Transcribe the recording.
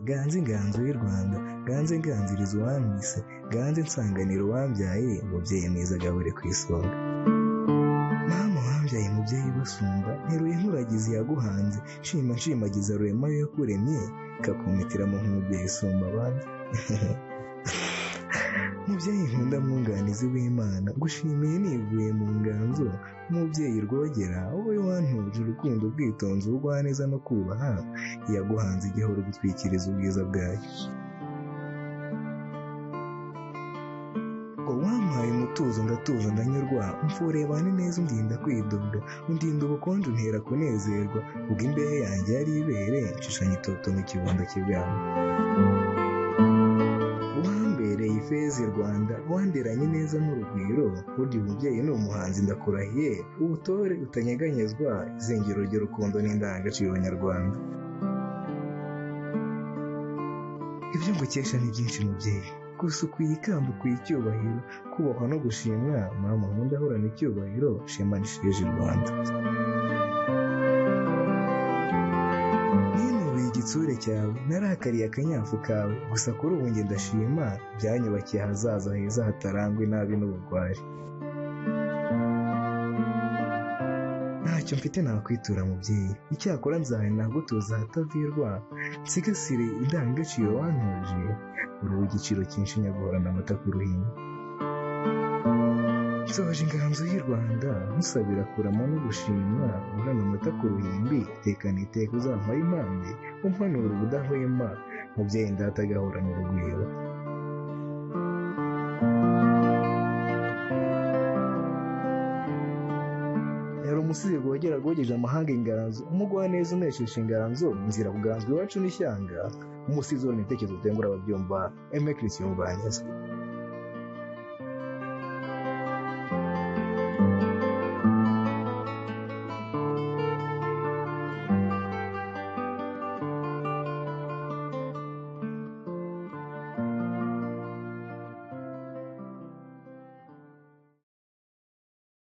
Ganze inganzo y'u Rwanda, ganze nganziriza uwampise, ganze nsanganira uwambyaye, mubyeyi mwiza gahore ku isonga. Mama wambyaye mubyeyi ubasumba, nteruye nkuragiza iyaguhanze, nshima nshimagiza rurema yo yakuremye, ikakumitiramo nk'umubyeyi usumba abandi. Mubyeyi nkunda mwunganizi w'Imana, ngushimiye nivuye mu nganzo, umubyeyi rwogera, wowe wantuje urukundo, ubwitonzi, ubugwaneza no kubaha, iyaguhanze igihora gutwikiriza ubwiza bwayo. Ngo wampaye umutuzo ndatuza ndanyurwa, umfurebane neza undinda kwidoga, undinda ubukonje untera kunezerwa, ubwo imbehe yanjye yari ibere, nshishanya itoto mu kibondo cy'ibwami. Wambereye ifeza i Rwanda, wanderanye neza n'urugwiro, burya umubyeyi ni umuhanzi ndakurahiye, ubutore utanyeganyezwa, izingiro ry'urukundo n'indangagaciro nyarwanda. Ibyo ngukesha ni byinshi mubyeyi, gusa ukwiye ikamba, ukwiye icyubahiro, kubahwa no gushimwa, mama nkunda ahorana icyubahiro, shema n'isheja i Rwanda. Ninubiye igitsure cyawe, narakariye akanyafu kawe, gusa kuri ubu njye ndashima, byanyubakiye ahazaza heza hatarangwa inabi n'ubugwari. Ntacyo mfite nakwitura mubyeyi, icyakora nzahina gutuza ahatavirwa, nsigasire indangagaciro wantuje, uri igiciro cyinshi nyaguhorana amata ku ruhimbi. Nsoje inganzo y'u Rwanda, nkusabira kurama no gushimwa, uhorana amata ku ruhimbi, tekana iteka uzampare impambe, umpanura ubudahwema, mubyeyi ndata agahorana urugwiro. Yari umusizi rwogera rwogeje amahanga inganzo, umugwaneza unesheje inganzo, nzira kuganzwa iwacu n'ishyanga, umusizi uhorana ibitekerezo bitengura ababyumva, Aime Christian Munganeza.